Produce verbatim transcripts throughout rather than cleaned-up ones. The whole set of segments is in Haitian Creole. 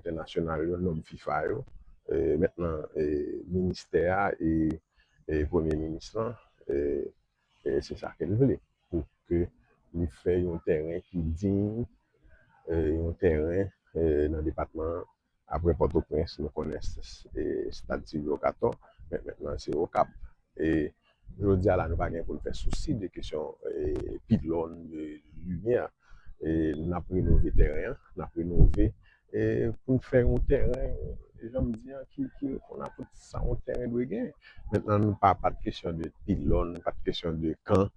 entènasyonal yo, nonm fifa yo, e, mentnan, e, ministè a e, e premye minis lan, e, e se sa ke l vle, pou ke li fè yon teren ki diy, e, yon teren, e, nan depatman an. Apre Pòtoprens, nou konnen s-, s-, e, Stad Silvio Cator, men mentnan se Okap. E jodi a la, nou pa gen pou n fè sousi de kesyon, e, pilòn, de limyè. E n ap renove teren an, n ap renove, e pou n fè yon teren, e jan m di an, ki, ki reponn a tout sa yon teren dwe gen. Mentnan, nou pa, pa t kesyon de pilòn, pa t kesyon de kan.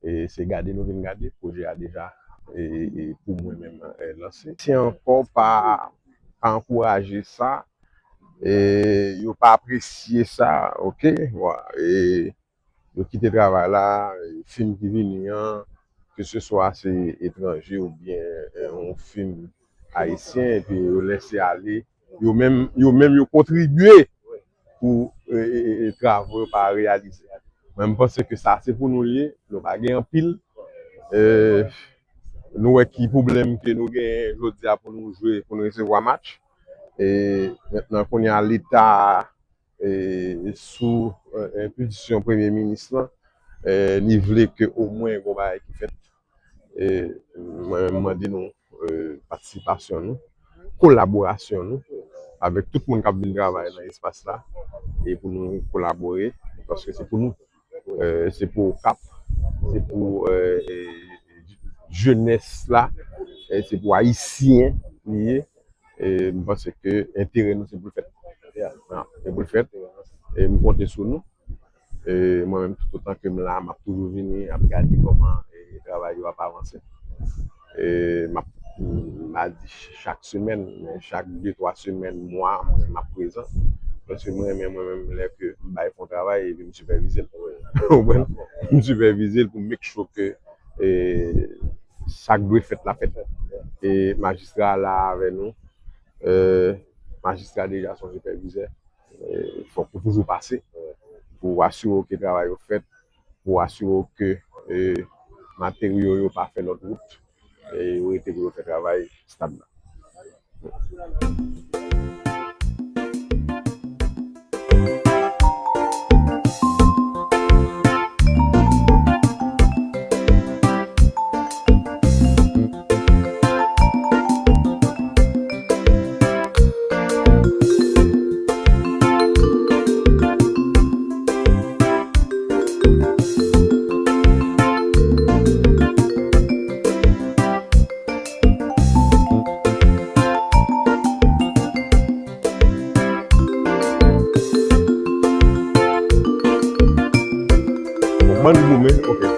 E se gade nou vin gade, pwojè a deja, e, e pou mwen menm, e, lanse. Si ankò pa, pa ankouraje sa, e yo pa apresye sa, oke? Wa-, e yo kite travay la, e fim ki vini an, keseswa se etranje oubyen, e, yon fim ayisyen, epi yo lese ale, yo menm, yo menm yo kontribye pou, e, e, e, e, travo yo pa reyalize. Mwen, m panse ke sa se pou nou l ye, nou pa gen anpil. E nou wè ki pwoblèm ke nou genyen jodi a pou nou jwe, pou nou resevwa match. E mentnan, kounye a, Leta, e, sou, e, enpilisyon premye minis lan, e, li vle ke omwen gon bagay ki fèt. E mwen, m mande nou, e, patisipasyon nou, kolaborasyon nou avèk tout moun k ap vin travay nan espas la, e pou nou kolabore, paske se pou nou. E, se pou Okap, se pou, e, e, jenès la, e se pou Ayisyen li ye. E m panse ke enterè nou se pou l fèt. Ya, se pou l fèt. E m konte sou nou. E mwen menm, toutotan ke m la, m ap toujou vini, ap gade kòman, e, travay yo ap avanse. E m ap, m pa di ch-, chak semèn, men chak de, twa semèn, mwa, mwen, m ap prezan. Paske mwen renmen, mwen menm, lè ke m bay fè yon travay, epi m sipèvize l. Ou konprann? M sipèvize l pou make sure ke, e, sa k dwe fèt la fèt. E majistra a la avè nou. E majistra deja se yon sipèvizè. E fòk ou toujou pase pou asire w ke travay yo fèt, pou asire w ke, e, materyo yo pa fè lòt wout, e yo rete pou yo fè travay stad la. Bon, bann goumen, oke.